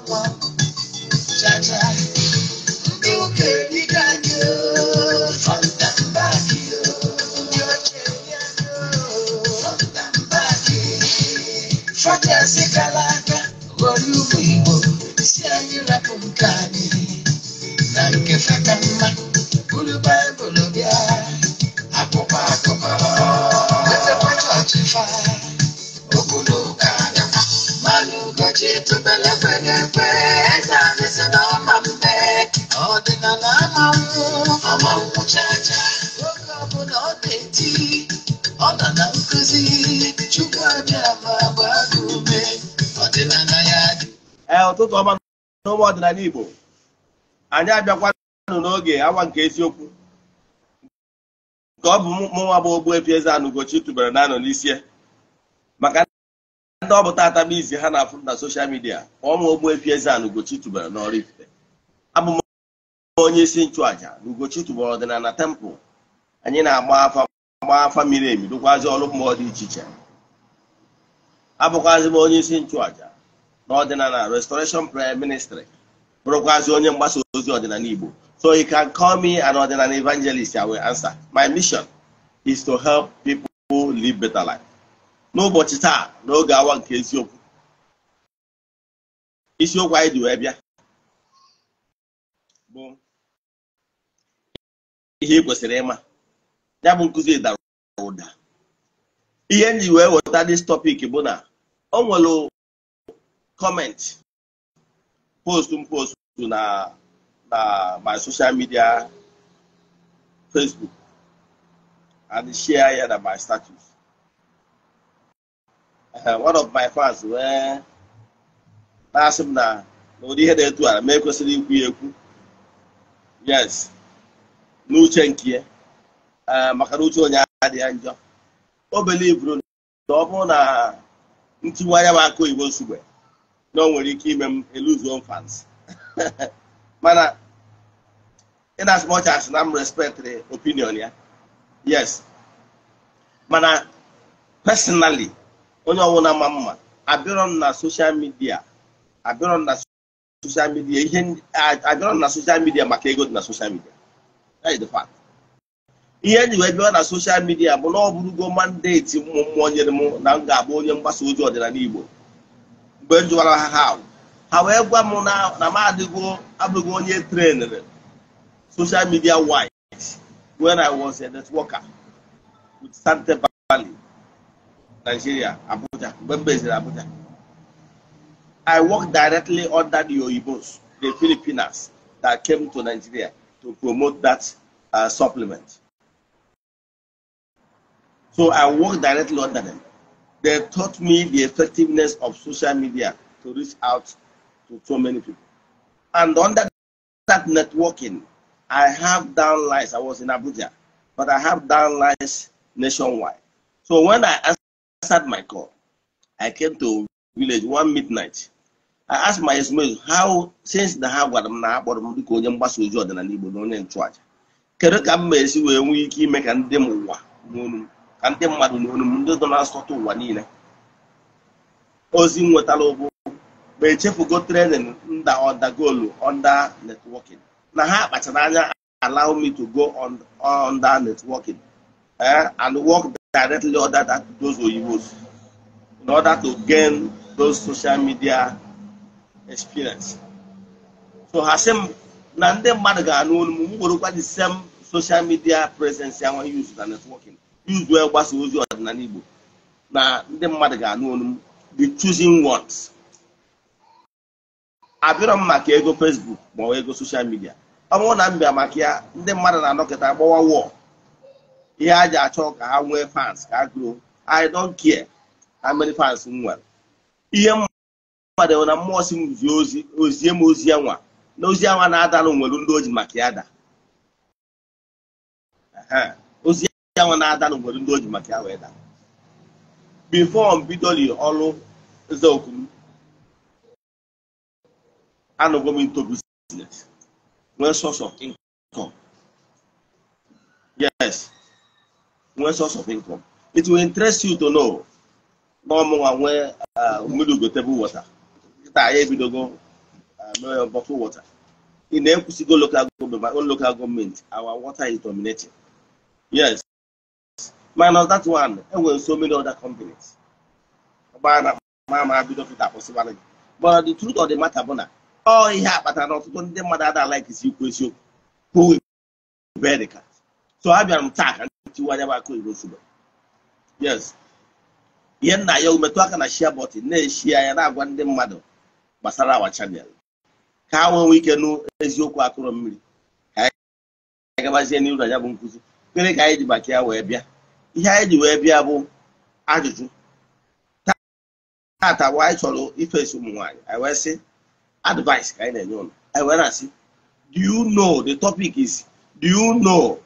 Nwa chacha ndị ụka erigo anyị front and back, ndị ọcha eri anyị front and back. Fọdụasị kara aka ghọrọ ụmụ Igbo si anyị rapụ nke anyị na nke faka mma, buru Baịbụl bịa, akwụkwọ akụkọ wetakwa chọọchị fa okwu na ụka abịakwa. Mmanụ Ugochi tụbele ekweghị ekwe, eze anyị si na ọma mme ọdịnala amanwụ ọmanwụ chacha. Oge ọbụla ọ na-eti, ọ nọ na nkụzi. Chukwu abịa ma gbaa gị ume, ọdịnala ya dị. Ee, ụtụtụ ọma n'ụmụ ọdịnala Igbo. Anyị abịakwanụ n'oge awa nke eziokwu, nke ọ bụ mụnwa bụ Ogbuefi Eze-Ana Ugochi tubelu na-anọ n'isi ya. Maka ndị ọ bụ tata bụ izi ha na-afụ na social media, kpọọ m Ogbuefi Eze-Ana Ugochi tubelu n'Oraifite. Abụ m onye isi nchụaja na Ugochi tubelu ọdịnala temple. Anyị na-agba afa, gba afa miri emi, dụkwazi ọrụ mmụọ dị iche iche. Abụkwazi m onye isi nchụaja na ọdịnala Restoration Prayer Ministry, bụrụkwazi onye mgbasa ozi ọdịnala Igbo. So you can call me an ọdịnala evangelist, I will answer. My mission is to help people live better life. N'ụbọchị taa, n'oge awa nke eziokwu, isiokwu anyị ji wee bịa bụ ihe ị kwesịrị ịma. Ya bụ nkụzi dara ụda. Ihe m ji wee weta this topic bụ na o nwere comment post m post na my social media, Facebook, and share ya na my status. One of my fans wee na-asị m na n'ụdị ihe na-etu a ma ekwesịrị ikwu ya ekwu. Yes, n'uche nke ya, maka na uche onye adịghị njọ, o belivuru na ọ bụrụ na ntiwa ya bụ aka oyibo nsugbe, na o nwere ike ime m eluzuo fans. Mana in as much as na m respect the opinion ya, yes, mana personally, onye ọbụla ma mma, abịrọ m na social media, abịrọ m na social media, ihe abịrọ m na social media maka ego dị na social media. That is the fact. Ihe eji wee bịa na social media bụ na ọ bụrụgo mandate ụmụ mmụọ nyere m na m ga-abụ onye mgbasa ozi ọdịnala Igbo. Mgbe m jụwara ha, ha wee gwa m na m adịgo abụghị onye trainere social media wise when I was a networker with Sante Valley, Nigeria, Abuja. Mgbe m beziri Abuja, I worked directly under the Oyibos, the Filipinas that came to Nigeria to promote that supplement. So I worked directly under them. They taught me the effectiveness of social media to reach out to so many people. And under that networking, I have downlines. I was in Abuja, but I have downlines nationwide. So when I answered my call, I came to village one midnight. I asked my estimate how, since the ha gwara m na akpọrọ m dịka onye mgbasa ozi ọdịnala Igbo na onye nchụaja, kedu ka m ma-esi wee nwee ike ime ka ndị m ụwa n'onu m, ka ndị mmadụ n'onu m, ndị nọ na nsọtụ ụwa niile? Ozi m nwetara bụ ma echefugo training nda undergolu under networking, na ha kpachara anya allow me to go on under networking and work directly under those oyibos in order to gain those social media experience. So ha sị m na ndị mmadụ ga-anụ olu m, m werekwa the same social media presence ya nwa use na networking use wee gbasa ozi ọdịnala Igbo, na ndị mmadụ ga-anụ olu m, the choosing ones. Abịrọ m maka ego Facebook ma ọ bụ ego social media. Ọ bụrụ na m bịa maka ya, ndị mmadụ na-anọkịta gbawa wọl ihe a ji achọ ka ha nwee fans, ka ha grow. I don't care how many fans m nwere. Ihe mmadụ na mmụọ si m zie ozi, ozie m ozi anwa na ozi anwa na-adanụ nwere ndị oji maka ya da. Ozi anwa na-adanụ nwere ndị oji maka ya wee da. Before m bidori ọrụ ezeokwu m, anọgo m into business, nwee source of income. Yes, nwee source of income. It will interest you to know na ọmụnwa nwee mmiri ugo table water. Kịta anyị ebidogo Bottled water. In the Ekwusigo local government, my own local government, our water is dominating. Yes. Minus that one, there were so many other companies. But the truth of the matter, oh, yeah, but I don't think mother like is you who will. So I am talking to whatever I could. Yes. Yen na ya umetụ aka na share button na-eshia ya na-agwa ndị mmadụ gbasara our channel ka ha nwee ike nụ eziokwu akụrụ mmiri ka anyị gabazie n'iru na ya bụ nkụzi. Gịnị ka anyị ji maka ya wee bịa? Ihe anyị ji wee bịa bụ ajụjụ tata bụ anyị chọrọ ifesi ụmụ nwaanyị. Anyị wee sị advice ka anyị na-enye ụnụ. Anyị wee na-asị, do you know, the topic is, do you know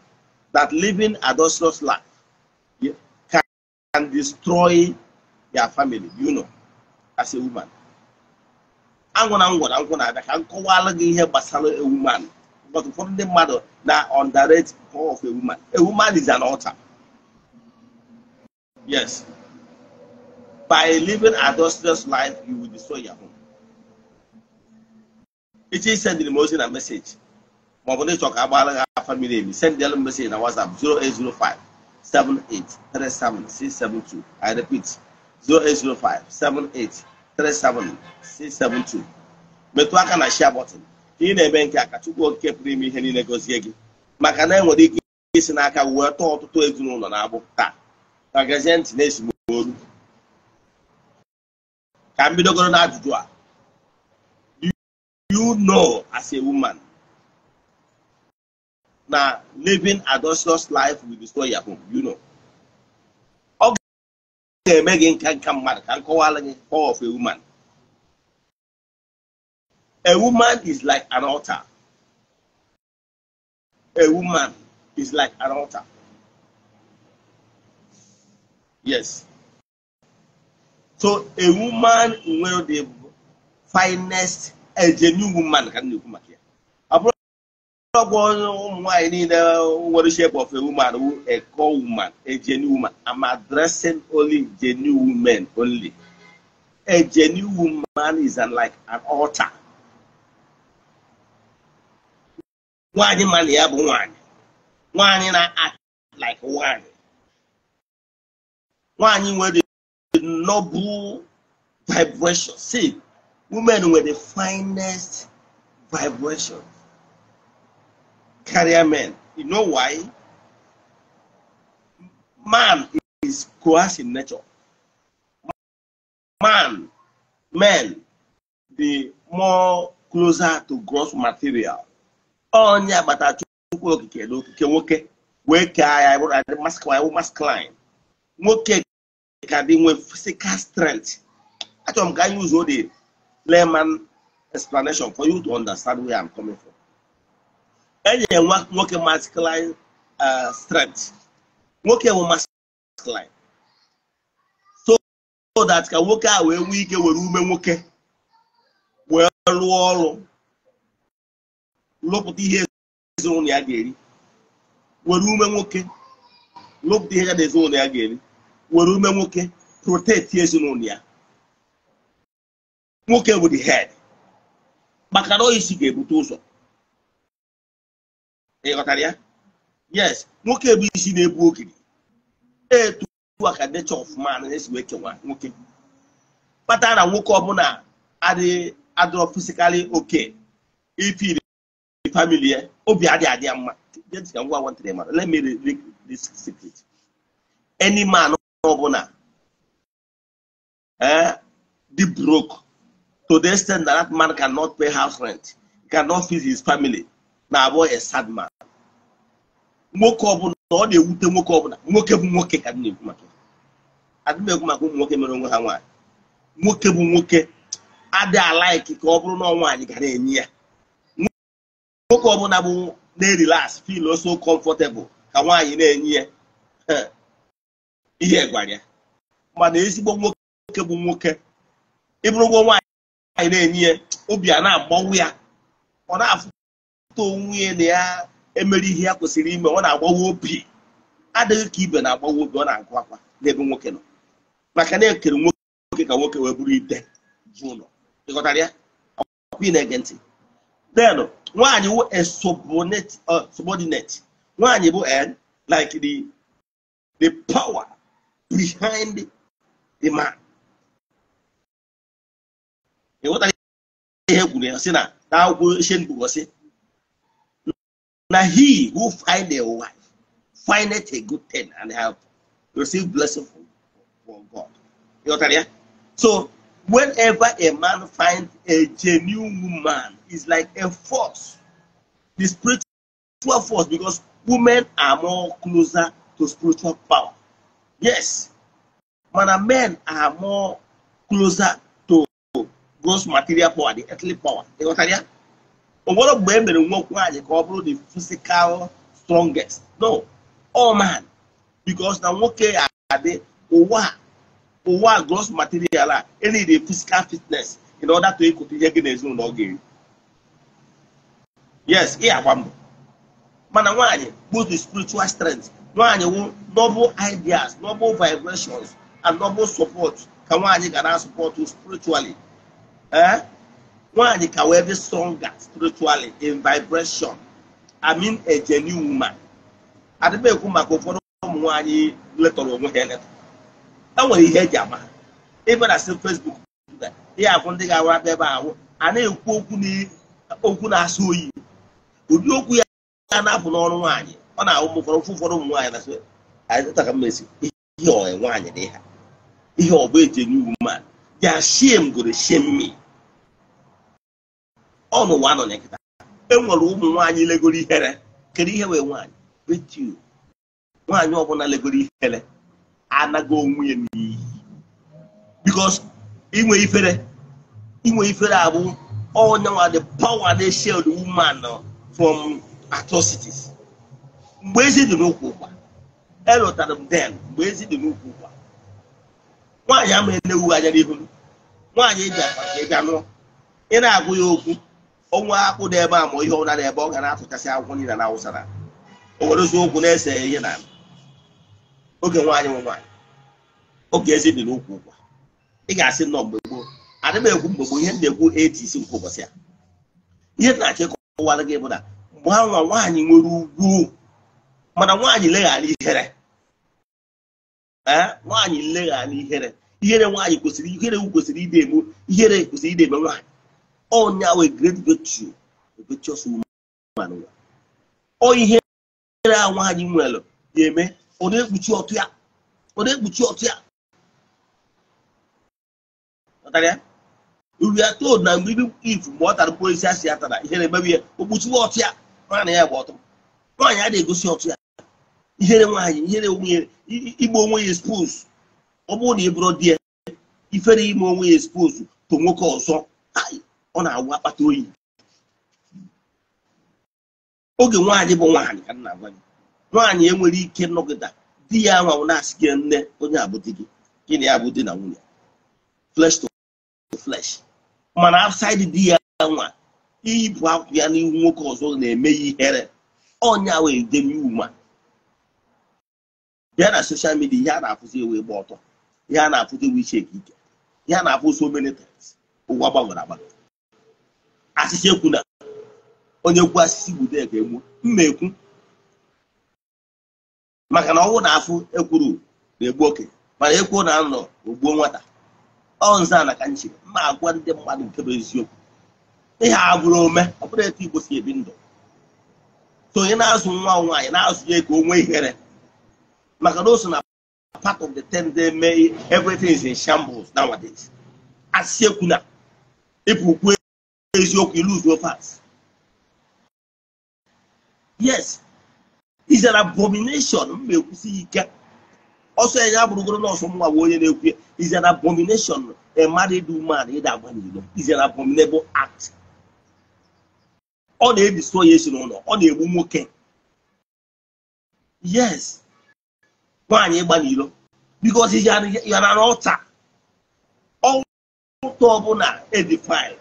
that living adulterous life can destroy your family? You know, as a woman. Anwụ na ngwara nkwụ na-abịa ka m kọwara gị ihe gbasara a woman. But ụfọdụ ndị mmadụ na underrate power of a woman. A woman is an altar. Yes. By living adulterous life, you will destroy your home. Iche sendịrị m ozi na message ma ọ bụ na ịchọ ka agbaara gị afa miri emi, send m message na WhatsApp 0805 7837 672. I repeat, 0805 7837 672. Metụ aka na share button ka ị na-eme nke a ka Chukwu Okike pụrụ ime ihe niile gọzie gị, maka na enwere ike isi n'aka wee tọọ ọtụtụ ezinụlọ na-agbụ taa. Ka gezie ntị na-esi m olu ka m bidogoro na ajụjụ a. Do you know as a woman na living adulterous life will destroy your home? You know. Ọ ga-eme gị nka nka mmadụ ka m kọwara gị power of a woman. A woman is like an altar. A woman is like an altar. Yes. So a woman nwere the finest, a genuine woman ka m na-ekwu maka ya. Ọ bụrụ ọgwụ ụmụ nwaanyị niile nwere shape of a woman who a core woman, a genuine woman. I'm addressing only genuine women only. A genuine woman is like an altar. Nwaanyị ma na ya bụ nwaanyị. Nwaanyị na-act like nwaanyị. Nwaanyị nwere the noble vibration. See, women with the finest vibration carrier men. You know why? Man is coerced in nature. Man, men, the more closer to gross material. Onye agbata Chukwu Okike na okike nwoke wee kee ya masculine. Nwoke ka dị nwee physical strength. Achọrọ m ka anyị use the layman explanation for you to understand where I'm coming from. Enye nwoke masculine strength. Nwoke bụ masculine. So that ka nwoke a wee nwee ike were ume nwoke wee rụọ ọrụ lụpụta ihe ezinụlọ ya ga-eri. Were ume nwoke lụpụta ihe ya na ezinụlọ ya ga-eri. Were ume nwoke protect ezinụlọ ya. Nwoke bụ the head. Maka na isi ga-ebute ụzọ. Ị ghọtara ya? Yes, nwoke bụ isi na-ebu ogiri. Etu a ka nature of man na-esi wee kewa nwoke. Kpatara na nwoke ọbụla adịrọ physically okay ifi family ya obi adịghị adị ya mma. Let me read this secret. Any man ọbụla dị broke to the extent that that man cannot pay house rent, cannot feed his family, na-abụ a sad man. Nwoke ọbụla ọ na-ewute nwoke ọbụla, nwoke bụ nwoke ka m na-ekwu maka ya. Adị m ekwu maka ụmụ nwoke mere onwe ha nwaanyị. Nwoke bụ nwoke adị alaiki ka ọ bụrụ na nwaanyị ga na-enye ya. Nwoke ọbụla bụ na-relax, feel so comfortable ka nwaanyị na-enye ya ihe gwara ya. Mana ezigbo nwoke bụ nwoke, ịbụrụgwo nwaanyị na-enye ya, obi a na-agbanwe ya, ọ na-afụta onwe ya na ya emere ihe ya kwesịrị ime, ọ na-agbawa obi. Adịghị ka ibe na-agbawa obi, ọ na-agụ akwa n'ebe nwoke nọ. Maka na ekere nwoke ka nwoke wee bụrụ ide ji ụlọ. Ị ghọtara ya? Ọkwa ị na-ege ntị? Then nwaanyị wụ a subordinate. Nwaanyị bụ like the power behind the man. Ịghọtara ihe kwuru ya sị na n'akwụkwọ Ancient Book, sị na he who find a wife findeth a good thing and have received blessing from God. Ịghọtara ya? So whenever a man finds a genuine woman, is like a force, the spiritual force, because women are more closer to spiritual power. Yes, mana men are more closer to gross material power, the earthly power. Ịghọtara ya? O nwere mgbe e mere nwoke nwaanyị ka ọ bụrụ the physical strongest. No, all man, because na nwoke adị ụwa ụwa gross material a need a physical fitness in order to ekote ihe gị na ezinụlọ ọ ga-eri. Yes, ị agba mbọ, mana nwaanyị bụ the spiritual strength. Nwaanyị wụ noble ideas, noble vibrations and noble support ka nwaanyị ga na-support spiritually. Nwaanyị ka wee dị stronger spiritually in vibration. I mean a genuine woman. Adịba ekwu maka ụfọdụ ụmụ nwaanyị letọrọ onwe ha eletọ. E nwere ihe eji ama ha. Ebe na sị Facebook, ihe afụ ndị ga-awara abịa ebe ahụ a na-ekwu okwu na-asọ oyi, ụdị okwu ya na-apụ n'ọnụ nwaanyị. Ọ na-ahụ m ụfọdụ ụmụ nwaanyị na-asị ka m esi ihe ọ nwaanyị dị ha ihe ọ bụ genuine woman. Their shame go shame me. Ọ n'ụwa nọ na nkịta e nwere ụmụ nwaanyị legoro ihere. Kedu ihe wee nwaanyị betiu? Nwaanyị ọbụla legoro ihere anaghị onwe ya n'iyi, because inwe ifere abụ onye nwa the power dey shield woman from atrocities. Mgbe ezi dị n'ụkwụ ụkwa, elotara m den mgbe ezi dị n'ụkwụ ụkwa, nwaanyị ama enewu anya n'ihu. Nwaanyị eji akpa ka ị ga nụọ, ị na-agụ ya okwu ọnwa akpụ dị ebe a ma ihe ọbụla dị ebe ọ ga na-atụchasị akwụkwọ niile na awụsara o werezi okwu na-ese ihe na oge nwaanyị nwe nwaanyị oge ezi dị n'ụkwụ ụkwa. Ị ga-asị nnọọ mgbe gboo. Adị m ekwu mgbe gboo, ihe m na-ekwu 80s nke ụbọchị a. Ihe m na-achọ ịkọwara gị bụ na mgbe anwa nwaanyị nwere ugwu, mana nwaanyị leghara ihere. Nwaanyị leghara ihere. Ihere nwaanyị kwesịrị, ihere kwesịrị ide eme, ihere kwesịrị ide eme nwaanyị. Ọnya wee great virtue, a virtuous woman. Ọ ihe a nwaanyị nwere ga-eme ọ na-ekpuchi ọtụ ya, ọ na-ekpuchi ọtụ ya. We are told na mgbe if mgbe ọ tara mkpụrụ isi asị ya tara ihere emebi ya, o kpuchiwe ọtụ ya, nwaanyị ya gba ọtọ. Nwaanyị adịghị egosi ọtụ ya. Ihere nwaanyị, ihere onwe igbe onwe ya expose. Ọ bụrụ na ị bụrụ di ya, ifere ime onwe ya expose to nwoke ọzọ, ọ na-awụ akpata oyi. Oge nwaanyị bụ nwaanyị ka m na-agwa gị, nwaanyị enwere ike nọgide di ya nwa na-asị gị nne onye abụ di gị, gị na ya bụ di na nwunye, flesh to flesh. Mana outside di ya nwa, iyipụ akwụ ya n'ihu nwoke ọzọ na-eme ya ihere. Ọnya wee demi woman. Bịa na social media, ihe a na-afụzi ewe gba ọtọ, ihe a na-afụzi ewe iche ike, ihe a na-afụ so many things. Ụwa gbanwere agbanwe. Asịsị ekwu na onye kwu asịsị gbude ka egbu mma ekwu, maka na ọnwụ na afụ ekwuru na-egbu okenye, mana ekwuo na nọ ogbuo nwata. Ọ nza na ka nchi mma agwa ndị mmadụ nke bụ eziokwu. Ihe a bụrụ ome, ọ bụrụ etu Igbo si ebi ndụ. So onye na-azụ nwa nwaanyị na-azụ ya ka o nwee ihere, maka na o so na part of the thing they may everything is in shambles nowadays. Asị ekwu na ịpụ kwu eziokwu iluzuo fast. Yes, is an abomination. M na-ekwusi ike ọsọ ya bụrụgoro nọọsụ nwa bụ onye na-ekwu ya. Is an abomination a married woman ịda agba n'ilo. Is an abominable act. Ọ na-edestroy ezinụlọ, ọ na-egbu nwoke. Yes, nwaanyị ịgba n'ilo because ya na altar. Altar ọbụla edify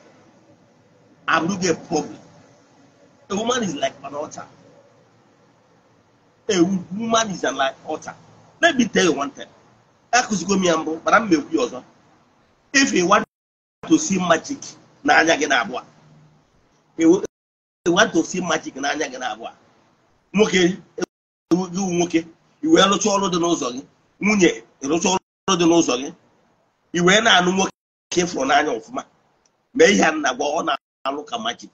abụrụgo a problem. A woman is like an altar. A woman is like altar. Let me tell you one thing. Akụzigo m ya mbụ, mana m mekwu ya ọzọ. If you want to see magic n'anya gị na abụọ, You want to see magic n'anya gị na-abụọ. Nwoke gị, nwoke, i wee rụcha ọrụ dị n'ụzọ gị. Nwunye, ịrụcha ọrụ dị n'ụzọ gị, i wee na-anụ nwoke fụrụ n'anya ọfụma. Mee ihe a na-agwa, ọ na-alụ ka magic.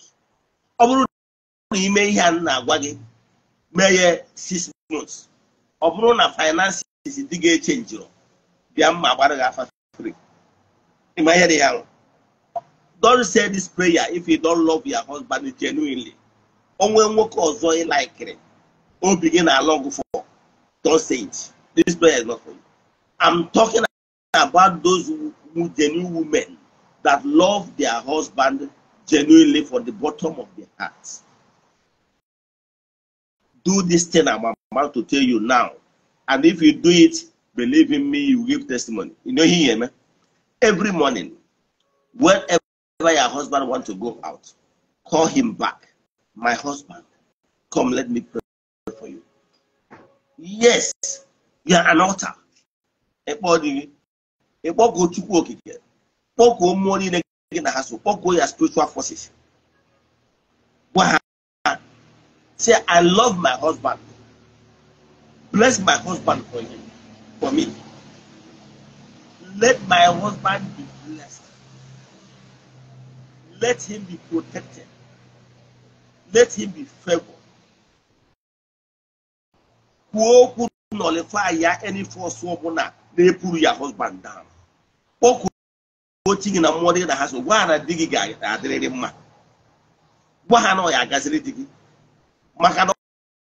Ọ bụrụ na ime ihe a na-agwa gị, mee ya 6 months, ọ bụrụ na finances dị ga-eche njiro, bịa mma gbara gị afa free. Ịma ihe dị ya ahụ. Don't say this prayer if you don't love your husband genuinely. Onwe nwoke ọzọ ị likiri, obi gị na-along for, don't say it. This prayer is not for you. I'm talking about those who, genuine women that love their husband genuinely from the bottom of their hearts. Do this thing I'm about to tell you now, and if you do it, believe in me, you give testimony. You know here, man. Every morning, whenever your husband want to go out, call him back. "My husband, come, let me pray for you." Yes, you are an altar. Ịkpọ di gị, ịkpọkuo Chukwu Okike, kpọkuo mmụọ niile gị na ha so, kpọkuo ya spiritual forces. Gwa ha, say, "I love my husband. Bless my husband for him, for me. Let my husband be blessed. Let him be protected. Let him be favored." Kwuo okwu, nullify ya any force ọbụla na-epuru ya husband down. Kpọkuo chi gị na mmụọ dị na ha so, gwa ha na di gị ga-adịrịrị mma. Gwa ha na ọ ya agaziri di gị, maka na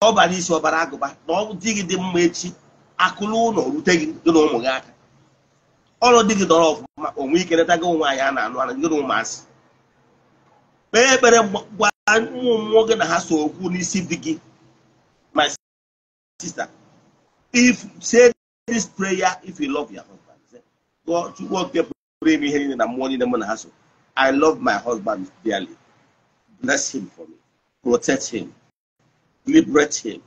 ọ bara isi ọbara agụba na ọ di gị dị mma echi, akụlụ ụlọ rute gị, gị na ụmụ gị aka. Ọrụ di gị dọrọ ọfụma, onwe ike leta gị nwaanyị a na-anụ anụ, gị na ụmụasị. Kpee ekpere, gwa ụmụ mmụọ gị na ha so okwu n'isi di gị. My sister, if say this prayer if you love your husband. Say, "God, Chukwu Okike pụrụ ime ihe niile na mmụọ niile mụ na ha so, I love my husband dearly. Bless him for me. Protect him. Liberate him.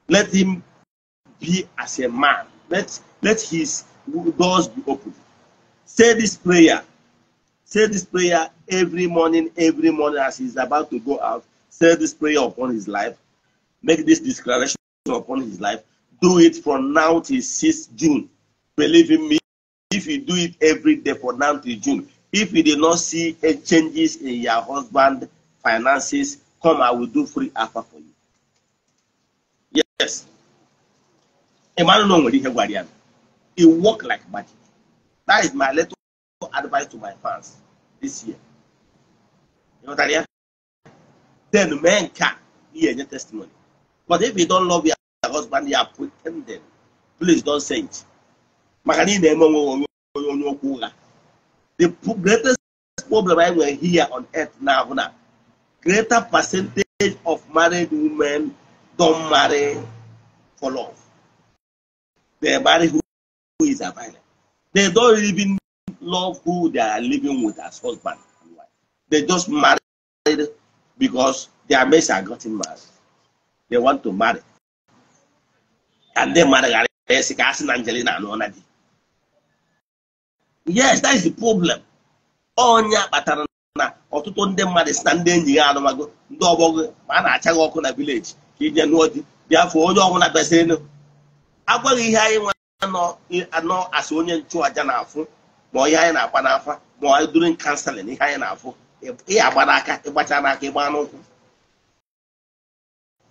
Let him be as a man. Let his doors be open." Say this prayer. Say this prayer every morning, every morning as he's about to go out. Say this prayer upon his life. Make this declaration upon his life. Do it from now till 6 June. Believe in me, if you do it every day for now till June, if you did not see a changes in your husband finances, come, I will do free afa for you. Yes. Emmanuel nwere ihe gwara ya. It work like magic. That is my little advice to my fans this year. Ịghọtara ya? Then mee nke a, ihe enye testimony. But if you don't love your husband, you are pretending. Please don't say it. Maka na ị na-eme onwe onye onye okwu ụgha. The greatest problem I nwere here on earth now bụ na greater percentage of married women don't marry for love. They marry who is available. They don't even love who they are living with as husband and wife. They just married because their mates are getting married. They want to marry. And they marry ka asị na Angelina anụọ di. Yes, that is the problem. Onye kpatara na ọtụtụ ndị mmadụ si na ndị enyi ha anụmago, ndị ọgbọ gị, ma a na-acha gị ọkụ na village ka ije nụọ di. Bịafọ onye ọbụla besịrịnụ agwaghị ihe anyị nwe anọ anọ asị onye nchụaja na-afụ, ma ihe anyị na-agba n'afa, ma ọ during counseling, ihe anyị na-afụ, ị agba n'aka, ịgbacha n'aka, ịgba n'ụkwụ.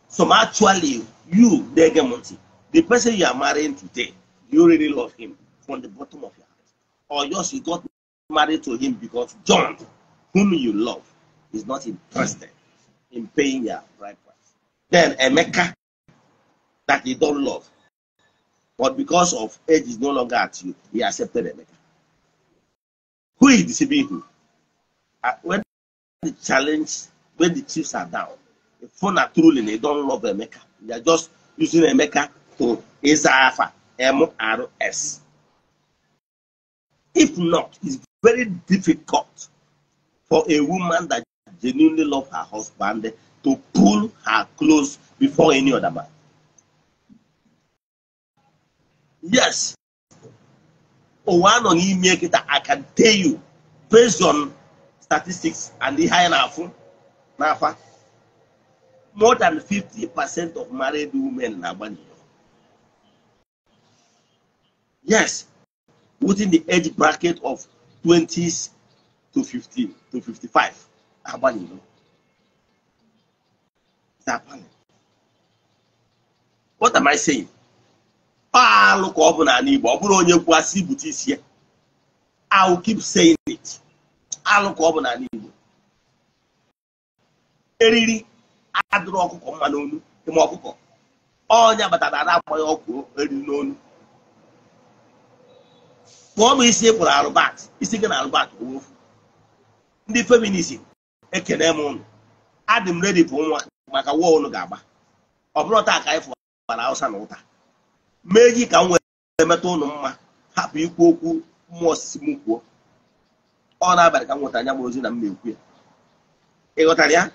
So actually, you na-ege m ntị, the person you are marrying today, do you really love him from the bottom of your heart, or just you got married to him because John, whom you love, is not interested in paying your bride price? Then Emeka that you don't love, but because of age is no longer at you, he accepted Emeka. Who is deceiving who? When the challenge, when the chips are down, if phone are truly they don't love Emeka. They are just using Emeka to Ezafa MRS. If not, it's very difficult for a woman that genuinely love her husband to pull her clothes before any other man. Yes. Ụwa nọ n'ime kịta, I can tell you based on statistics and ihe anyị na-afụ. N'afa, more than 50% of married women na-agba n'iro. Yes, within the age bracket of 20s to 50 to 55 agba n'iro. What am I saying? Alụ ka ọ bụ n'ala Igbo, ọ bụrụ onye kwu asị bute isi ya. I will keep saying it. Alụ ka ọ bụ n'ala Igbo. Eriri adụrụ ọkụkọ mma n'onu, ịma ọkụkọ. Ọnya batara na agba ya ọkụ eriri n'onu. Kpọọ m isi kpụrụ arụbat, isi gị na arụbat ofu. Ndị feminism ekene m ụnụ. Adị m ready for nwa maka wa ụnụ ga-agba. Ọ bụrụ taa ka anyị fụwara Hausa na ụta. Mee gị ka m wee emeta ụnụ mma, hapụ ikwu okwu mmụọ osisi m kwuo. Ọ na-abalị ka m nweta anya m ozi na m na-ekwu ya. Ị ghọtara ya?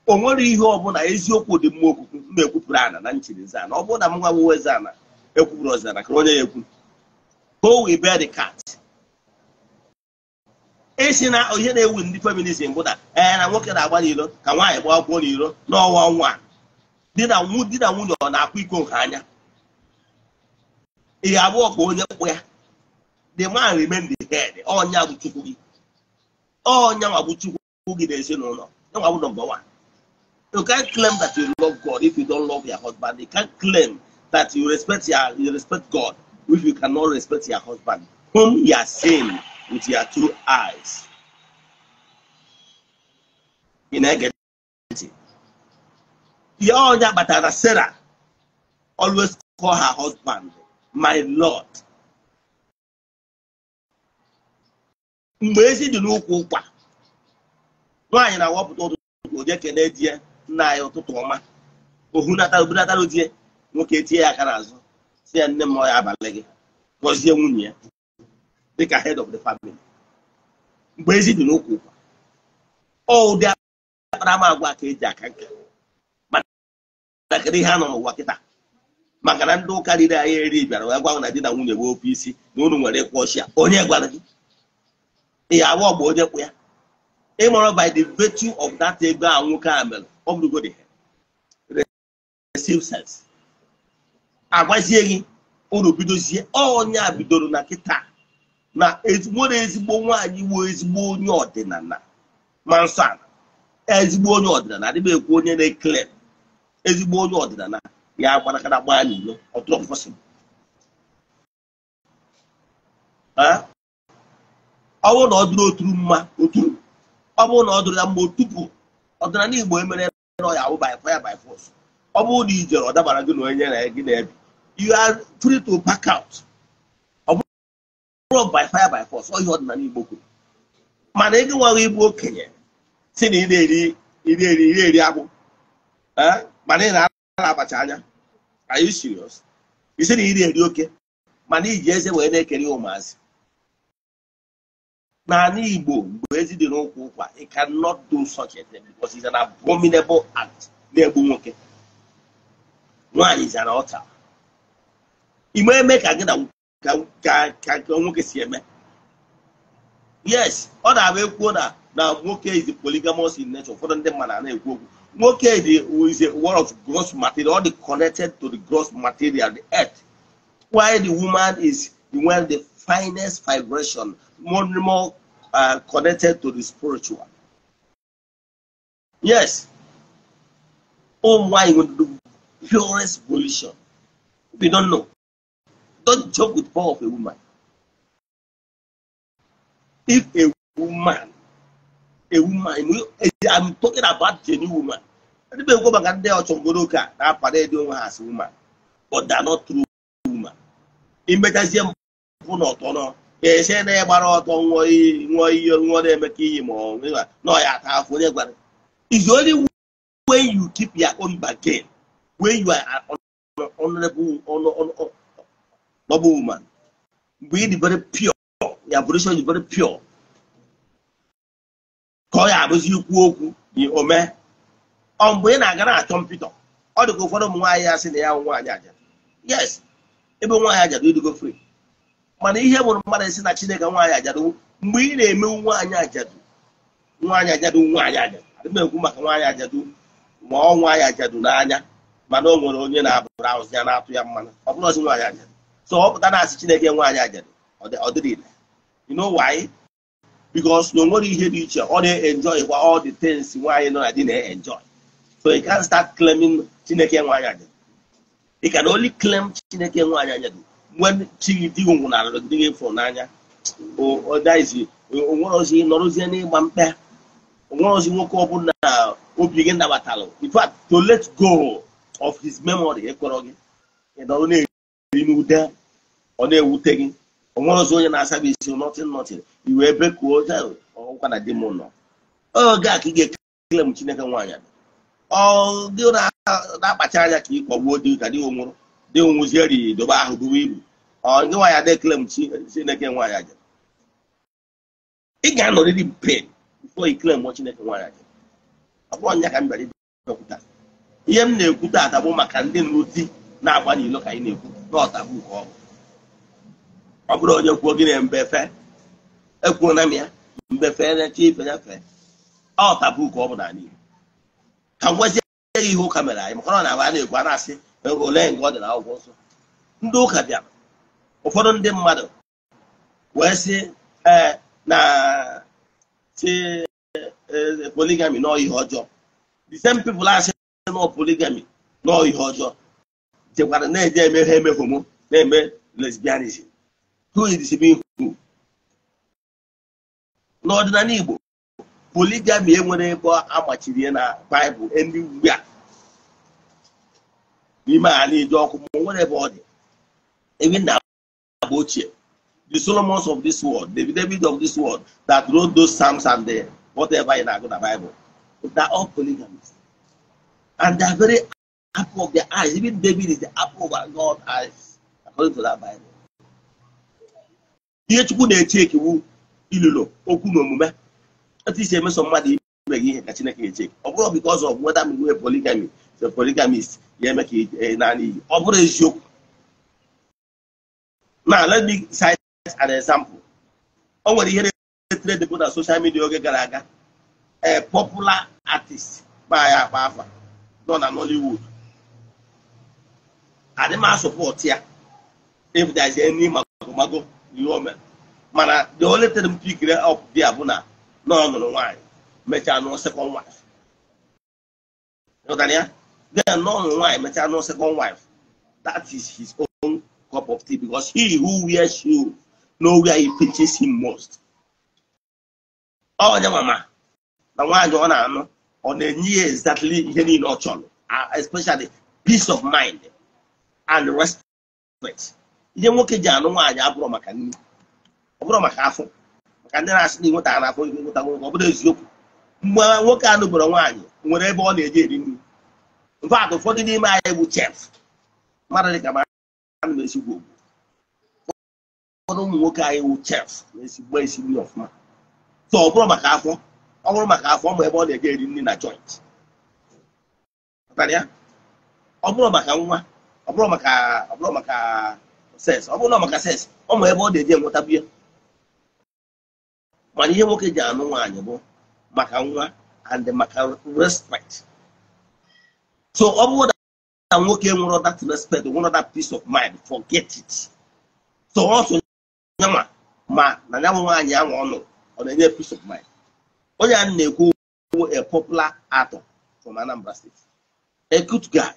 O nwere ihe ọbụla eziokwu dị mma okwukwu m na-ekwupụrụ ana na nchiri nze ana. Ọ bụrụ na m nwa wuwe eze ana ekwupụrụ ọzọ ana ka onye ya ekwu. Go we bear the cat. Esi na ihe na-ewu ndị feminism bụ na ee na nwoke na-agba n'iro ka nwaanyị gbaa akwụkwọ n'iro n'ọnwa nwa di na nwunye ọ na-akwa iko nha anya. Ihe abụọ ka onye kpụ ya. The man remain the head. Ọnya bụ chukwu gị. Ọnya nwa bụ chukwu gị na ezinụlọ. Nwa bụ number one. You can't claim that you love God if you don't love your husband. You can't claim that you respect God if you cannot respect your husband, whom you are seeing with your two eyes. Ị na-ege ntị? Ihe ọnya kpatara Sarah always call her husband my lord. Mgbe ezi dị n'ụkwụ ụkwa, nwaanyị na-awapụta ụtụtụ oje kene di ya nna ya ụtụtụ ọma. Ohunatara obunatara di ya, nwoke etinye ya aka n'azụ si ya nne m ọ ya abalị gị, gọzie nwunye ya dịka head of the family. Mgbe ezi dị n'ụkwụ ụkwa, ọ ụdị akparamagwa ka eji aka nka. Mana kedu ihe a nọ n'ụwa kịta? Maka na ndị ụka riri anyị eri bịara wee gwa na di na nwunye bụ ofe isi na unu nwere ịkwụ ọchịa. Onye gwara gị? Ị abụọ bụ onye kwụ ya. Ịmụrụ by the virtue of that ego a nwoke a mere, ọ bụrụgo the head. Receive sense. Agwazie gị unu bidozie onye a bidoro na kịta na nwere ezigbo nwaanyị bụ ezigbo onye ọdịnala ma nsọ ala. Ezigbo onye ọdịnala adịghị ekwu onye na-ekele ezigbo onye ọdịnala ya gbarakara gbaa n'ilo ọtụrụ possible. Ọ bụrụ na ọ dụrụ oturu mma oturu, ọ bụrụ na ọ dụrụ ya mma otupu. Ọdịnala Igbo emere na ọ ya awụ by fire by force. Ọ bụrụ na ijere ọ dabara gị na onye na gị na-ebi, you are free to back out. Ọ bụrụ by fire by force, ọ ihe ọdịnala Igbo kwuru. Mana ị nwaghị ịbụ okenye si na ị na-eri akwụ, mana ị na-ara abacha anya. Are you serious? Ị sị na ị na-eri oke mana iji eze wee na-ekeri ụmụazị. N'ala Igbo mgbe ezi dị n'ụkwụ ụkwa, you cannot do such a thing because it's an abominable act na-egbu nwoke. Nwaanyị is an altar. Ime eme ka gị na ka nwoke si eme. Yes, ọ na-abụ ekwuo na nwoke is polygamous in nature. Ụfọdụ ndị mmadụ na-ekwu okwu nwoke is a one of gross material, all the connected to the gross material, the earth. While the woman is the the finest vibration, more connected to the spiritual. Yes. Oh my, the purest volition. If you don't know, don't joke with power of a woman. If a woman, I'm talking about genuine woman. Go back and woman, but they are not true woman. It's only when you keep your own bargain, when you are an honorable, noble woman, be very pure. Your volition is very pure. Ka ọ ya abụzi ikwu okwu na ome ọ mgbe ị na-aga na-achọ mpịtọ ọ dị ka ụfọdụ ụmụ nwaanyị ya sị na ya nwaanyị ajadu. Yes, ebe nwaanyị ajadu ịdịgo free. Mana ihe bụrụ mmadụ esi na Chineke nwaanyị ajadu, mgbe ị na-emewu nwaanyị ajadu, nwaanyị ajadu, nwaanyị ajadu, Adị m ekwu maka nwaanyị ajadu, ma ọ nwaanyị ajadu n'anya, mana o nwere onye na-abụrụ ahụzi ya na-atụ ya mmanụ. Ọ bụrụ ọzi nwaanyị ajadu, so ọ pụta na-asị Chineke nwaanyị ajadu, ọ dịrị ile. You know why? Because na o nwere ihe dị iche ọ na-enjoy kwa all the things nwaanyị nọ na di na-enjoy. So you can't start claiming Chineke nwaanyị ajadu. You can only claim Chineke nwaanyị ajadu when chi gị, di gị nwụnarịrị, di gị fụrụ n'anya. O nwere ozi nọrọzie n'ịgba mkpe, o nwere ozi nwoke ọbụla obi gị nabatalụ. In fact, to let go of his memory ekọrọ gị, ị nọrọ na-eri n'ude, ọ na-ewute gị. O nwere ozi onye na-asa gị isi, nothing, nothing. I wee bekuo ọgwụkwa na di m nọ oge a ka ị ga-ekele m Chineke nwaanyị. Ọ gị na-akpacha anya ka ị kwagbuo di ka di nwụrụ, di nwụzie ri dobe ahụ buwe ibu. Ọ gị nwaanyị adị ekele m Chineke nwaanyị aja. Ị ga-anọrịrị pain before you claim Chineke nwaanyị aja. Ọ bụrụ nya ka m bịara ịbịakwuta, ihe m na-ekwu taata bụ maka ndị nrụ di na-agba n'ilo ka anyị na-ekwu n'ọtabụ ka ọ bụ. Ọ bụrụ onye kwuo gị na mbefe, ekwuo na m ya mbefe na-eche ife ya fee ọ taboo ka ọ bụ n'ala Igbo. Ka m gwazie ya ihe ụka mere anyị, maka na ọ na-agba a na-ekwu, a na-asị ole nke ọ dị n'akwụkwọ nsọ. Ndị ụka bịara, ụfọdụ ndị mmadụ wee sị ee na si polygamy nọọ ihe ọjọọ. The same people asị nọ polygamy nọọ ihe ọjọọ jekwara na-eje eme ha eme homo, na-eme lesbianism. Who is deceiving who? N'ọdịnala Igbo, polygamy enwere ebe amachiri ya na Baịbụl anywhere n'ime ala ije ọkụ, ma o nwere ebe ọ dị. Even na agba ochie, the Solomons of this world, the David of this world that wrote those psalms and the whatever ị na-agụ na Bible, they are all polygamists and they are very apple of their eyes. Even David is the apple of God's eyes according to that Bible. Ihe Chukwu na-eche ekewu ilulo okwu na omume, etu isi emeso mmadụ ibe gị ihe ka Chineke ga-eche. Ọ bụrụ because of whether m nwee polygamy, the polygamist ya eme ka ị naanị iyi. Ọ bụrụ eziokwu. Now let me cite an example. O nwere ihe na-etrend bụ na social media oge gara aga. A popular artist ma ya akpa afa nọ na Nollywood, adị m support ya if there is any magomago ihe o mere, mana the only thing m picked up there bụ na na ọ nụrụ nwaanyị, mechaa nụọ second wife. Ghọtara ya? Then na ọ nụrụ nwaanyị, mechaa nụọ second wife, that is his own cup of tea, because he who wears shoe know where he pinches him most. Onye mama na nwaanyị ọ na-anụ, ọ na-enye ya exactly ihe niile ọ chọrọ, especially peace of mind and respect. Ihe nwoke ji anụ nwaanyị abụrụ maka nri, ọ bụrụ maka afọ, maka ndị na-asị na ịnweta n'afọ, ịnweta nwoke. Ọ bụrụ eziokwu, mgbe nwoke anụbụrụ nwaanyị nwere ebe ọ na-eje eri nri. In fact, ụfọdụ n'ime anyị bụ chef mmadụ dịka ma ana m esigbo ogbo. Ụfọdụ ụmụ nwoke anyị wụ chef na-esigbo esi nri ọfụma. So ọ bụrụ maka afọ, ọ bụrụ maka afọ, ma ebe ọ na-eje eri nri na joint. Pụtara ya? Ọ bụrụ maka nwa, ọ bụrụ maka sex, ọ bụrụ na maka sex, ọ ma ebe ọ na-eje enweta biya. Mana ihe nwoke ji anụ nwaanyị bụ maka nwa and maka respect. So ọ bụrụ na nwoke nwere that respect, nwere that peace of mind, forget it. So ọ so nyanwa ma na ya nwaanyị ahụ ọ nụrụ, ọ na-enye peace of mind. Onye a na-ekwu, a popular actor from Anambra State, a good guy,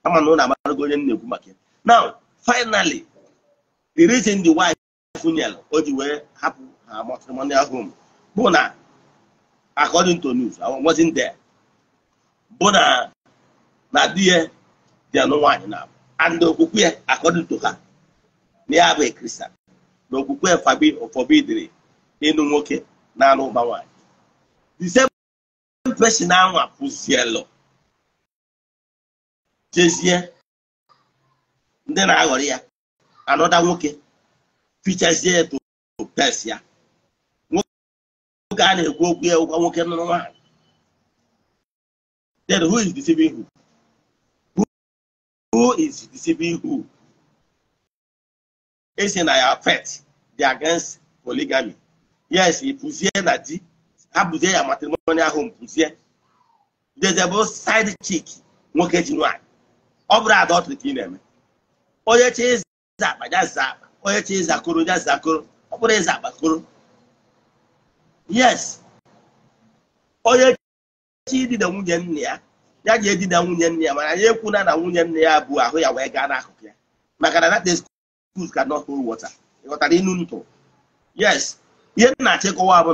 ama na ụlọ amarago onye m na-ekwu maka ya. Now finally, the reason the wife nyere o ji wee hapụ her matrimonial home bụ na, according to news, I wasn't there, bụ na di ya dị anụ nwaanyị na and okwukwe ya, according to her, na ya bụ a Christian, na okwukwe ya forbidiri ịnụ nwoke na-anụ ụba nwaanyị. The same person anwa pụzielu jezie ndị na-aghọrị ya anọda nwoke, fichazie ya to test ya. Nwoke a na-ekwu okwu ya ụgwọ nwoke nụrụ nwaanyị. Then who is deceiving who? Who is deceiving who? Esi na ya faith dị against polygamy. Yes, ịpụzie na di Ha buzie ya matrimonial home, pụzie jeze bụ side chick nwoke ji nwaanyị. Ọ bụrụ adultery ka ị na-eme. Onye chi ịza akpa ya za akpa, onye chi ịza koro ya za koro. Ọ bụrụ ịza akpa koro, yes. Onye chi idina nwunye nna ya, ya ji edina nwunye nna ya, mana ya ekwuna na nwunye nna ya bụ ahụ ya wee gaa n'akụkụ ya, maka na that excuse cannot hold water. Ị ghọtara inu ntụ? Yes. Ihe m na-achịkọwa bụ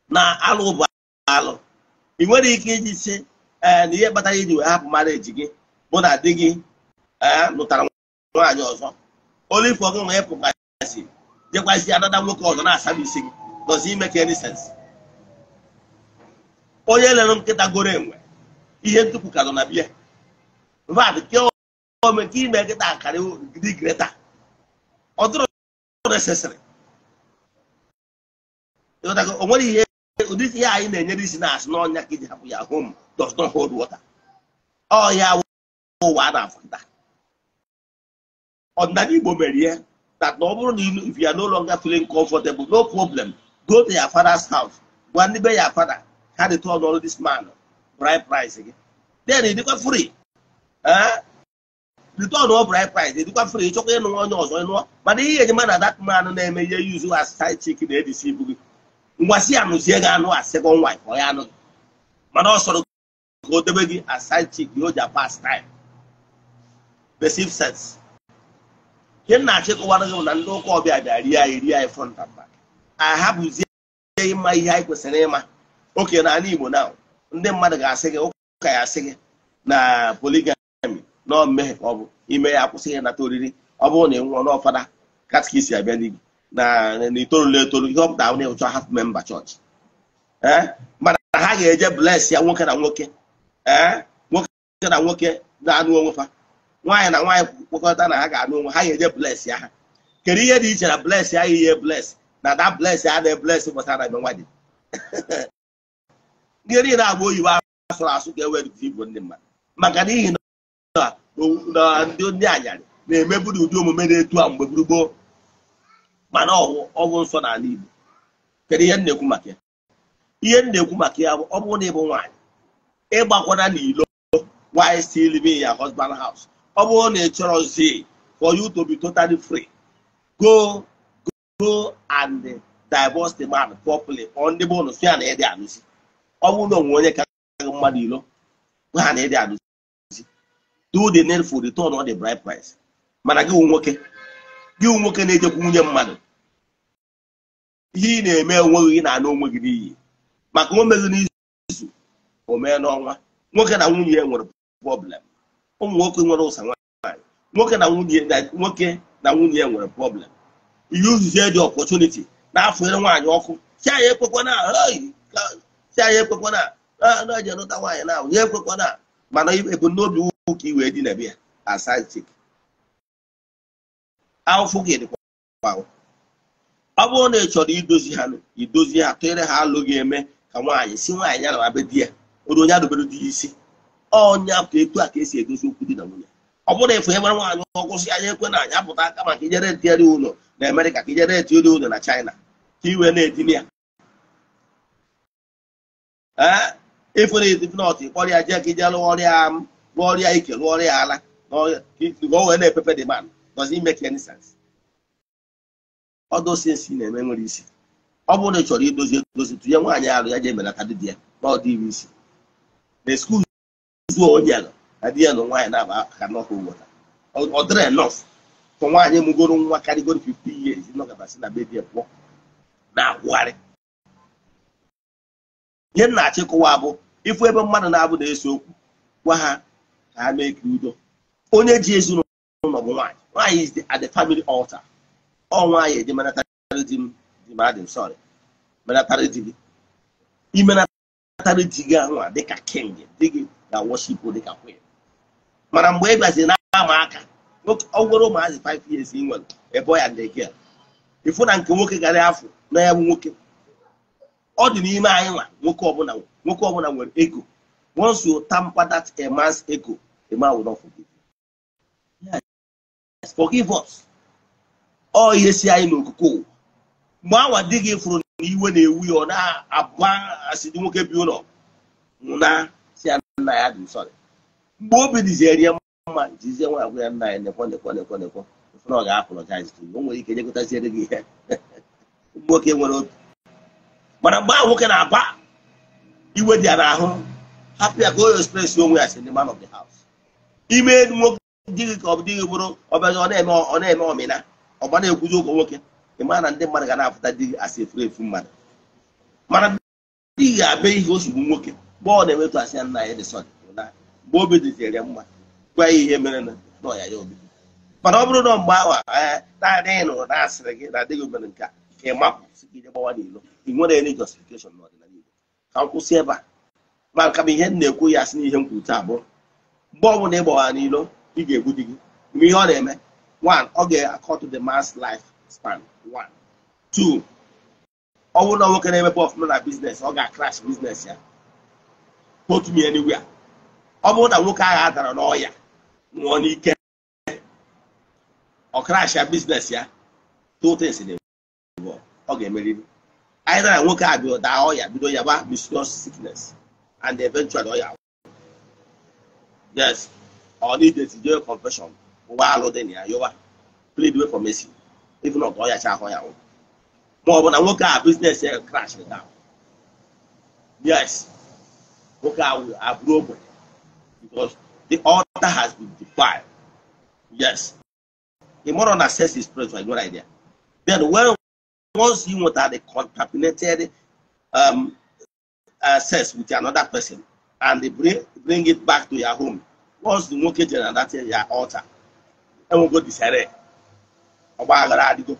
na alụ bụ alụ. Ị nwere ike iji si ee na ihe kpatara iji wee hapụ marriage gị bụ na di gị ee lụtara nwaanyị ọzọ. Olifọ gị nwee pụkwasị jekwasị anada nwoke ọzọ na-asaba isi gị. Does it make any sense? Onye lere nkịta goro enwe, ihe ntukwu ka nọ na bịa vad ke ome nke ime nkịta akarị dị greta. Ọ dịrọ necessary. Ịghọtago? O nwere ihe ụdị ihe anyị na-enyere isi na-asị n'ọnya ka iji hapụ ya home does not hold water. Ọ ya ụwa a na-afụ kịta. Ọdịnala Igbo mere ihe that na ọ bụrụ na if you are no longer feeling comfortable, no problem, go to your father's house, gwa ndị be your father ha return all this man bride price gị, then ị dịkwa free. Eh, return all bride price, ị dịkwa free ịchọkwa ịnụ onye ọzọ ịnụọ. Mana ihe ejima na that man na-eme ihe use as side chick na-edisi ibu gị, ngwasị ya nụzie gị anụ as second wife, ọ ya anụ gị. Mana ọ sọrọ ka o debe gị as side chick na o ji pass time. Perceive sense. Ihe m na-achịkọwara gị bụ na ndị ụka ọbịa bịa rie anyị, rie anyị front and back. Anyị hapụzie ịma ihe anyị kwesịrị ịma oke n'ala Igbo. Na ndị mmadụ ga-asị gị, ụka ya asị gị na polygamy na mmehie, ka ọ bụ ime ya akwụsị ịnata oriri. Ọ bụrụ na ị nwụọ n'ọfada catechist abịa n'igi na itoolu etoolu, ihe ọ pụtara na ịchọ half member chọọchị. Ee, mana ha ga-eje bless ya nwoke na nwoke, ee, nwoke na nwoke na-anụ onwe fa, nwaanyị na nwaanyị kwekọrịta na ha ga-anụ onwe ha, ga-eje bless ya ha. Kedu ihe dị iche na bless ya, ihe bless na that bless ya na bless gbasara ebe nwa dị? Ihe niile agba oyibo asụrụ asụ ka e wee igbo ndị mmadụ, maka n'ihi na ndị anyarị na-emeburu ụdị omume na-etu a mgbe gburugburu. Mana ọwụ nsọ n'ala Igbo. Kedu ihe m na-ekwu maka ya? Ihe m na-ekwu maka ya bụ, ọ bụrụ na ịbụ nwaanyị, ịgbakwana n'ilo while still living in your husband house, ọ bụrụ na ị chọrọzi for you to be totally free, go and divorce the man properly. Ọ ndị bụ ụnụ sị ya na ịdị anụzi, ọ bụrụ na onwe onye ka mmadụ ilo gwa ha na ịdị anụzi, do the needful, return all the bride price. Mana gị wụ nwoke, gị wụ nwoke na-ejekwa nwunye mmadụ, ihe ị na-eme onwe gị na-anụ onwe gị n'iyi, maka o meghị n'izu, o mee n'ọnwa, nwoke na nwunye ya nwere problem. Ụmụ nwoke nwere ụsa nwaanyị, nwoke na nwunye ya nwere problem, ihe uzuzie dị opportunity na-afụnyere nwaanyị ọkụ, si anyị ekwekwana, si anyị ekwekwana na eji nụta nwaanyị na ya ekwekwana. Mana ebumnobi wu ka i wee dị na be ya as side chick. Ahụfụ gị dịkwa. Ọ bụrụ na ị chọrọ idozi ha, idozi ha, tụnyere ha alụ ga-eme ka nwaanyị si nwaanyị ya na be di ya oru onye adobere di ya isi ọnya ka etu a ka esi edozi okwu di na nwunye. Ọ bụrụ na efu nwere nwaanyị ọkụ si anya ekwe na anya pụta aka maka ijere etinyere ụlọ na Amerịka, ka ijere etinyere ụlọ na China, ka iwe na-edina ya, ee, ifere not kpọrọ ya jee ka ije lụọ ọrịa ike, lụọ ọrịa ala ka o wee na-epepe the man. Does it make any sense? All those things ị na-eme nwere isi. Ọ bụrụ na ị chọrọ idozi edozi, tụnye nwaanyị arụ ya ji emelata di ya na ọ dịghị isi na excuse zuo onye ala na di ya na nwaanyị na-aba aka n'ọkụ wọta. Ọ dịrị enough for nwaanyị mụgoro nwa karịgoro 50 years nọkọtasị na be di ya pụọ na-akwụgharị. Ihe m na-achịkọwa bụ, ịfụ ebe mmadụ na-abụ na-ese okwu, gwa ha ka ha mee ka udo. Onye ji ezinụlọ bụ nwaanyị. Nwaanyị is at the family altar. Ọ nwaanyị eje menatara di m, di m adị m sorry, menatara di gị, imenatara di gị ahụ a dịka king, di gị ga worship dịka queen. Mana mgbe ị bịazi na-ama aka ọ gwara ụmụazị 5 years ị nwere, a boy and a girl, ịfụ na nke nwoke gara afọ na ya bụ nwoke ọ dị n'ime anyị nwa. Nwoke ọbụla nwere ego. Once you tamper that a man's ego, a man will not forgive you. Yes, forgive us. Ọ ihe si anyị n'okoko ụwa mgbe anwa di gị fụrụ. na iwe na-ewu ya, ọ na-aba asịdị nwoke bi ụlọ na si ya nna ya dị sorry. Mgbe obi dịziere ya mma, jizie nwa agwa ya, nna ya, nekwo nekwo nekwo nekwo, na ọ ga-apologize to you. O nwere ike nyekọtaziere gị ihe nwoke nwere obi. Mana mgbe ahụ nwoke na-aba, iwe dị ya n'ahụ, hapụ ya ka o express onwe ya, si the man of the house. Ime nwoke di gị ka ọ bụ di gị bụrụ ọbịa, ọ na-eme ọmịna, ọgba na-ekwuzi ụgwọ nwoke, ị mara na ndị mmadụ ga na-apụta di gị asị efu efu mmadụ. Mana di gị ga-abịa ihe ozugbo nwoke mgbe ọ na-emetụ, asị ya, nna ya dị sorry. Na mgbe obi dịziere ya mma, gwa ya ihe mere na ọya ya obi. Mana ọ bụrụ na mgbe ahụ naanị ị nụrụ na asịrị gị na adịghị mere nke a, ka ị mapụ si ka ije gbawa n'ilo, ị nwere any justification n'ọdịnala Igbo. Ka m kwụsị ebe a, ma nka bụ ihe m na-ekwu ya, sị na ihe m kwuru taa bụ, mgbe ọ bụla ị gbawara n'ilo, ị ga-egbu di gị. Mgbe ihe ọ na-eme, one, ọ ga-acut the man's life span. One, two, ọ bụrụ na nwoke na-emepe ọfụma na business, ọ ga-crash business ya. Put me anywhere. Ọ bụrụ na nwoke ahụ adara n'ọya nwụọ n'ike, ọ crash ya business ya. Two things na ọ ga-emeriri anyị na nwoke a bido daa ọya, bido yaba mysterious sickness, and eventually ọya, yes, ọ need to do confession, ụwa alụ dị na ya, yọwa, plead way for mercy, if not, ọya cha ahụ ya nwụ. Ma ọ bụ na nwoke a business ya crash down, yes, nwoke a abụrụ ogbenye because the altar has been defiled. Yes, the moral na sex is spiritual, you know idea. Then when once you want the contaminated sex with another person and they bring it back to your home, once the nwoke jere na that your altar, enwego disere ọgba aghara adịgo.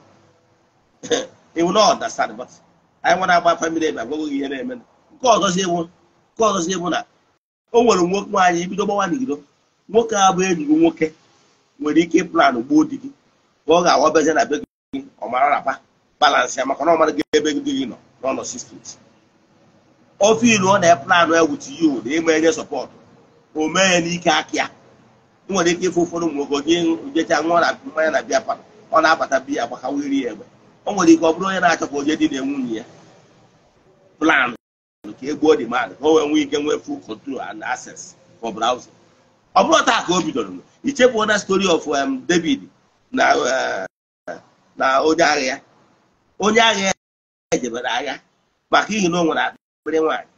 You will not understand, but anyị nwere agba family ebe agwaghị ihe na-eme. Nke ọzọzi ewu na o nwere nwoke nwaanyị bido gbawa n'iro, nwoke a bụ enyi gị nwoke nwere ike plan gbuo di gị ka ọ ga-awabeze na be gị, ọ mara rapa balance ya, maka na ọ mara gị ebe di gị nọ n'ọnọ 6 feet. Ofe ilu ọ na-eplan ya with you na ime enye support, o mee ya n'ike aka ya. Ị nwere ike ịfụ ụfọdụ ụmụ nwoke onye jecha ṅụọ na mmanya na beer parlour, ọ na-abata biya agbakawiri ya egbe. O nwere ike ọ bụrụ onye na-achọ ka onye dị na nwunye ya plan ka egbuo the man ka o wee nwee ike nwee full control and access for browsing. Ọ bụrụ taa ka o bidoro, ichefuo na story of David na onye agha ya. Onye agha ya ejebere agha maka ihi na o nwere akpịrị nwaanyị.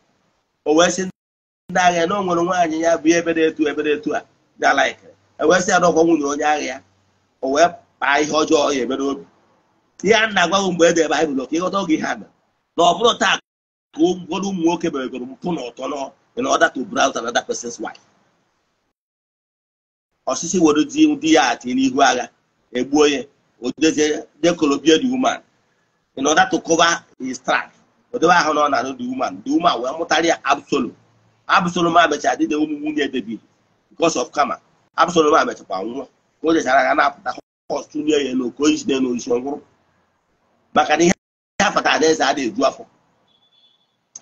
O wee sị ndị agha ya na o nwere nwaanyị ya bụ ebe dị etu, ebe dị etu a ya laikere. E wee sị ya na ọkwa nwunye onye agha ya. O wee kpaa ihe ọjọọ ya eme n'obi. Ihe a na-agwa gị mgbe e dere Baịbụl ka ịghọta oge ihe a mere na ọ bụrụ taa ka ụfọdụ ụmụ nwoke meregoro mpụ na ọtọ nọ in order to browse another person's wife. Osisi were di ya atinye n'ihu agha, egbuo ya, ojezie jekolobie the woman in order to cover his track. Odobe ahụ na ọ na-anụ the woman, the woman wee mụtara ya Absalom. Absalom a mechara dịde ụmụ nwunye David because of kama Absalom a mechakwa nwụọ ka o jechara agha na-apụta, horse tụnye ya n'oke isi n'elu isi, ọnwụrụ, maka na ihe a fatara na eze a na-eju afọ.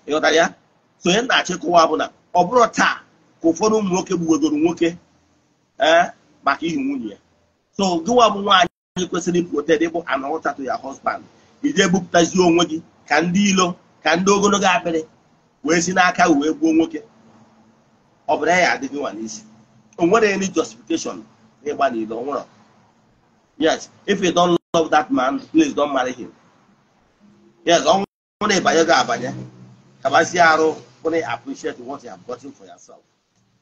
Ịghọtara ya? So ihe na-achịkọwa bụ na ọ bụrụ taa ka ụfọdụ ụmụ nwoke gbuwegoro nwoke ee maka ihi nwunye ya. So gịwa bụ nwaanyị kwesịrị protect, ịbụ an altar to your husband, ije bupụtazie onwe gị ka ndị ilo, ka ndị ogologo akpịrị wee si n'aka wee gbuo nwoke, ọ bụrụ ya adịghị nwa n'isi. O nwere any justification n'ịgba n'ilo nwụrọ. Yes, if you don't love that man, please don't marry him. Yes, ọnwụ na ịbanye ga-abanye kabazie arụ fully appreciate what you have gotten for yourself.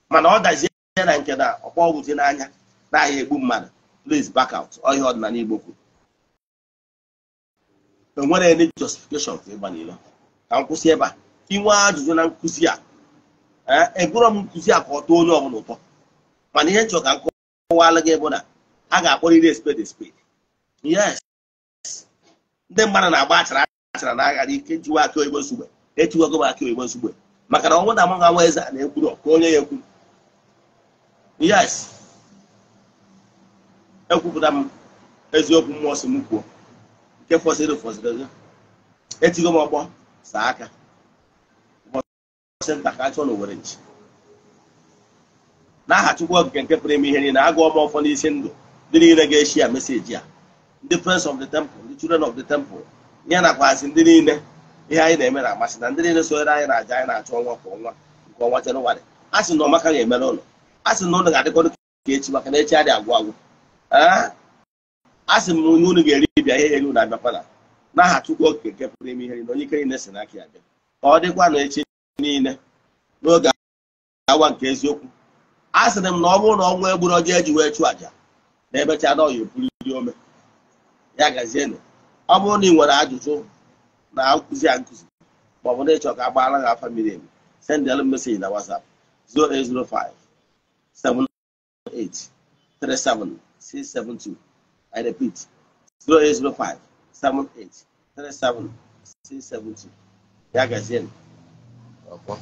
Mana ọ dazie na nke na ọkpọ ọgwụzi n'anya na-ahịa egbu mmadụ, please back out. Ọ ihe ọdịnala Igbo kwuru. Enwere any justification for ịgba n'ilo. Ka m kwụsị ebe a. Inwe ajụjụ na nkụzi a, ee, egwuro m nkụzi a ka ọ tọọ onye ọbụla ụtọ, mana ihe nchọ ka m kọwalụ gị bụ na a ga-akpọrịrị spade spade. Yes, ndị mmadụ na-agba achara achara na aghara ike jiwa aka oyibo nsugbe, etiwago m aka oyibo nsugbe, maka na ọnwụ na mụ nwa eze a na-ekwuru ka onye ya ekwu. Yes, ekwupụta m eziokwu mmụọ si m kwuo, nke fọsịrị fọsịrị gị. Etigo m ọkpọ saa aka ụbọchị nta ka achọ na Owere nchi. N'aha Chukwu Okike nke pụrụ ime ihe niile, agụọ m ọfọ n'isi ndụ ndị niile ga-eshi ya message a, ndị friends of the temple, ndị children of the temple, ya nakwasị ndị niile. Ihe anyị na-eme na-amasị na ndị niile sonyere anyị na aja anyị na-achụ ọnwa kwa ọnwa nke ọnwa Jenụwarị. A sị na ọmaka ga-emere ụlọ, a sị na ụlọ ga-adịkọrọ ka echi, maka na echi adịghị agwụ agwụ. Ee, a sị m na onye unu ga-eri bịa ihe eri unu abịakwala. N'aha Chukwu Okike nke pụrụ ime ihe niile, onye ike niile si n'aka ya bịa, ka ọ dịkwa na echi niile n'oge awa nke eziokwu. A sịrị m na ọ bụrụ na ọnwa egburu ọjọọ eji wee chụọ àjà na emechaa na ọya epuriri ome ya. Gazienụ. Ọ bụrụ na ị nwere ajụjụ na nkụzi a nkụzi, maọbụ na ịchọ ka agbaara gị afa miri emi, sendịalụ message na WhatsApp 0805 78 37 672. I repeat, 0805 78 37 672. Ya gazienụ. Ọkpọ.